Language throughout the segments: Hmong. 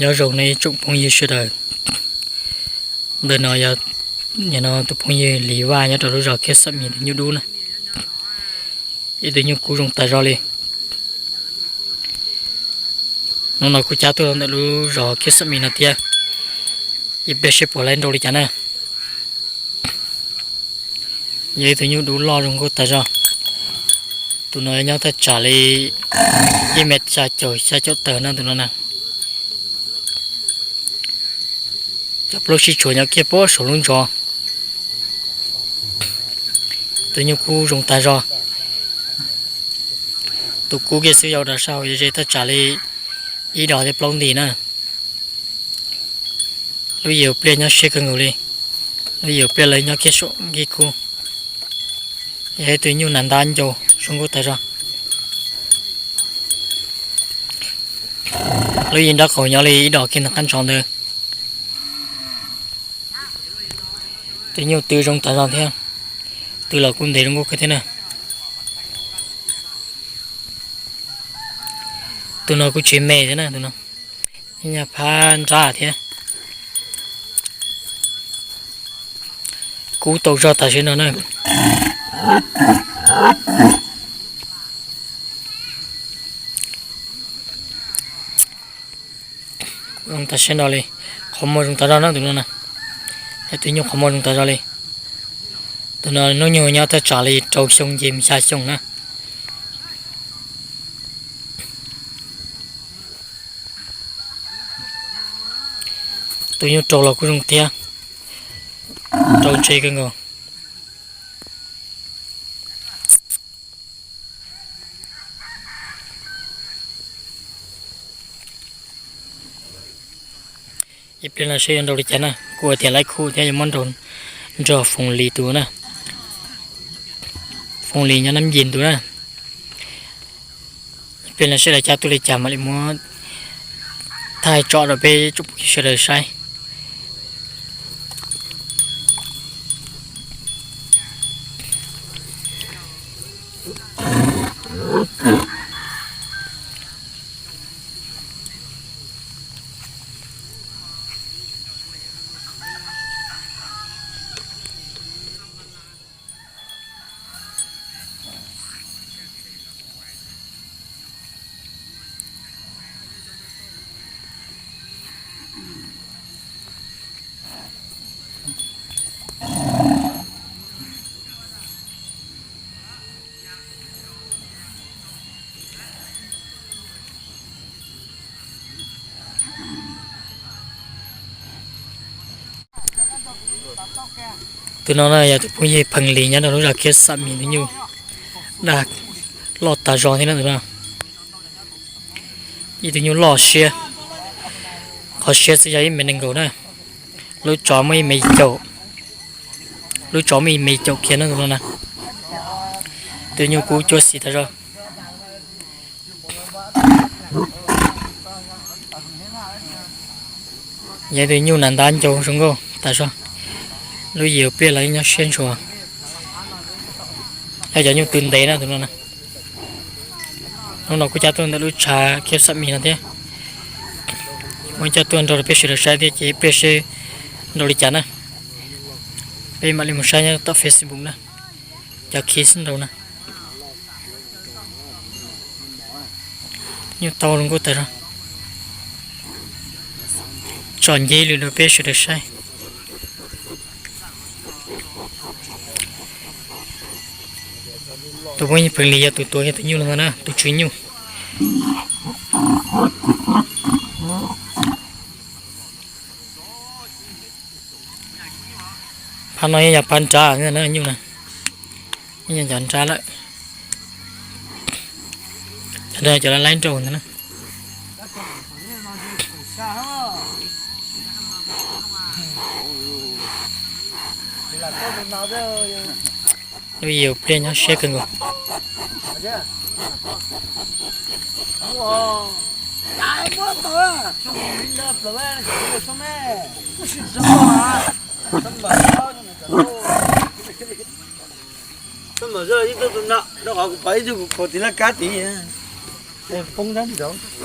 Nyob zoo nej tsoom phooj ywg sawv daws. Ntawm no yog, no tus phooj ywg Lis Vaj nyob rau lub zos Khiab Xam Mis tus nyuj dub na. Ib tug nyuj kub zoo tas zog li. Hnub no kuj cab tuaj ntawm lub zos Khiab Xam Mis no thiab, ib pliag seb puas laib nrau li cas na. Yog ib tug nyuj dub loj zoo nkauj tas zog. Tus no nyob thaj tsam li ib mev xya caum xya caum tawm na tus no na. Cov plaub sib tshuam nyob kiag puag saum lub ntsos. Tus nyuj kub zoo tas zog. Tus kub kiag xwb yog rau sab hauv ze thaj tsam li ib dos thiab plaub nti na. Lub yim pliaj nyob siab kawg nkaus li. Lub yim pliaj lawv nyob kiag saum nkig kub. Yog ib tug nyuj nas ntab ncau zoo nkauj tas zog. Lub yim nraub qaum nyob li ib dos kiag ntawm qab ntsos ntawd. Tus nyuj tw zoo tas zog thiab. Tw los kuj ntev zoo nkauj kawg thiab na. Tus no kuj tsis me thiab na, tus no nyuj phab nrab thiab. Kub tau zog tam sim no na. Kub zoo tas sim no li. Qhov muag zoo tas zog na tus no na. Yog tus nyuj qhov muag zoo tas zog li. Tus no hnub nyoog nyob thaj tsam li rau xyoo nce xya xyoo na. Tus nyuj rau los kuj zoo thiab. Rau ntse kawg nkaus. Ib pliag no seb yuav nrau li cas na, kuv ua tias laib khub thiab yuav muab nrau nrog Foom Lis tus na. Foom Lis nyob Nab Yis tus na. Ib pliag no seb lawv cab tuaj li cas mam li muab thaij tso rau peb tsoom phooj ywg sawv daws saib. Tus no na yog tus phooj ywg Pheej Lis nyob rau lub zos Khiab Xam Mis tus nyuj dag loj tas zog thiab na tus no. Ib tug nyuj loj siab, qhov siab xwb yog ib mev nees nkaum na. Lub tsov muaj ib mev caum, lub tsov muaj ib mev caum kiag na tus no na. Tus nyuj kub cuab xis tas zog. Yog tus nyuj nas ntab ncau zoo nkauj tas zog. Lub yim pliaj los nyob siab ntshua. Yog cov nyuj tw ntev na tus no na. Hnub no kuj cab tuaj ntawm lub tshav Khiab Xam Mis no thiab. Muab coj tuaj nrog rau peb sawv daws saib thiab ces ib pliag seb nrau li cas na. Peb mam li mus saib nyob tom Facebook na. Cov khib xwb nrau na. Nyuj tau zoo nkauj tas zog. Tsom nceb lwm rau peb sawv daws saib. Tus phooj ywg Pheej Lis yog tus tuav kiag tus nyuj no na, tus tswv nyuj. Phab no yog phab nrab na nyuj na, yeej yog cov nrab lawm. Cov no cov laib nraus ntag na. Lub yim pliaj nyob siab kawg nkaus.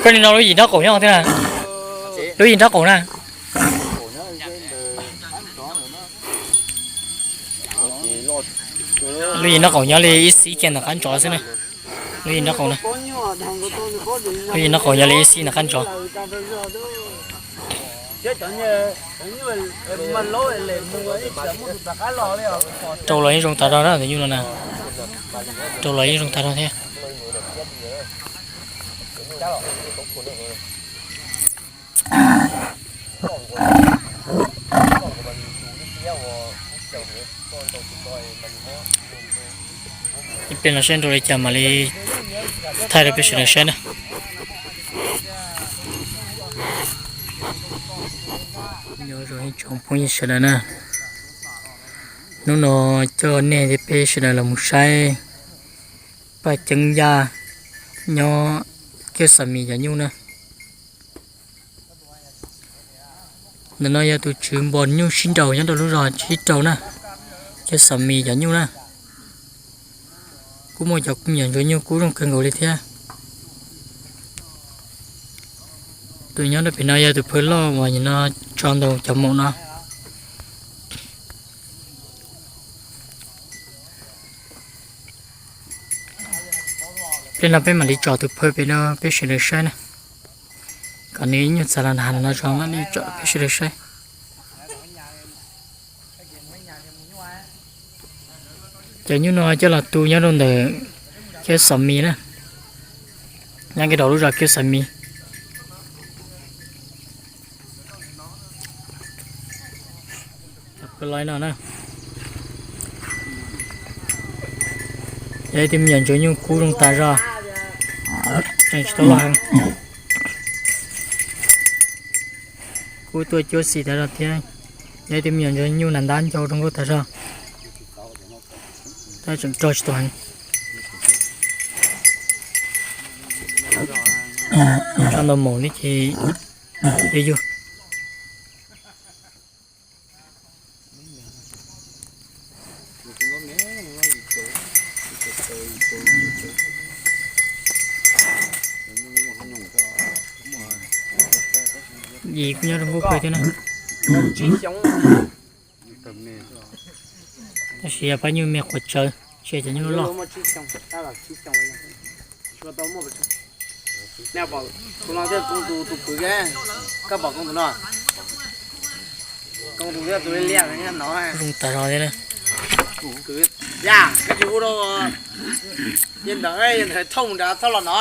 Koj li no lub yim nraub qaum nyob thiab na. Lub yim nraub qaum na. Lub yim nraub qaum nyob li ib xib kiag ntawm qab ntsov xwb na. Lub yim nraub qaum na. Lub yim nraub qaum nyob li ib xib ntawm qab ntsov. Rau los yeej zoo tag zog na tus nyuj no na. Rau los yeej zoo tag zog thiab. Ib pliag no saib nrau li cas mam li thaij rau peb sawv daws saib na. Nyob zoo ib tsoom phooj ywg sawv daws na, hnub no coj nej thiab peb sawv daws los mus saib Paj Ceeb Yaj nyob Kiab Xam Mis cov nyuj na. Ntawm no yog tus tswv npog nyuj sib nraus nyob rau lub zos sib rau na, Kiab Xam Mis cov nyuj na. Kuj muaj cov me nyuam ntsuag nyuj kub zoo kawg nkaus li thiab. Tus nyob rau pem no yog tus phawj loj uas nim no tso ntaus cov maum no. Pliag no peb mam li tsom tus phawj pem no peb sawv daws saib na. Kom nws ib nyuag txav los nag no tso mam li tsom peb sawv daws saib. Cov nyuj no coj los tu nyob rau ntawm Kiab Xam Mis na, nyob kiag rau lub zos Kiab Xam Mis. Cov pawg loj no na, yog ib tug me nyuam ntsuag nyuj kub zoo tas zog, tseem tsis tau loj heev. Kub tuaj cuab xim tas zog thiab, yog ib tug me nyuam ntsuag nyuj nas ntab ncau zoo nkauj tas zog, tab tseem rog tsis tau heev. Tso ntau maum li ces yog yug. Yim kuj nyob zoo nkauj kawg thiab na. Tab sis yog pab nyuj me quav tsawv, tsis yog cov nyuj loj. Tus no thiab koob tus, tus kwv, koj pom koob tus no? Koob tus thiab tus liaj liaj no. Zoo tas zog thiab na. Kwv, yog koj tsis hu rau yawg ntawd, yawg ntawd thauj mus nrad txhob los no.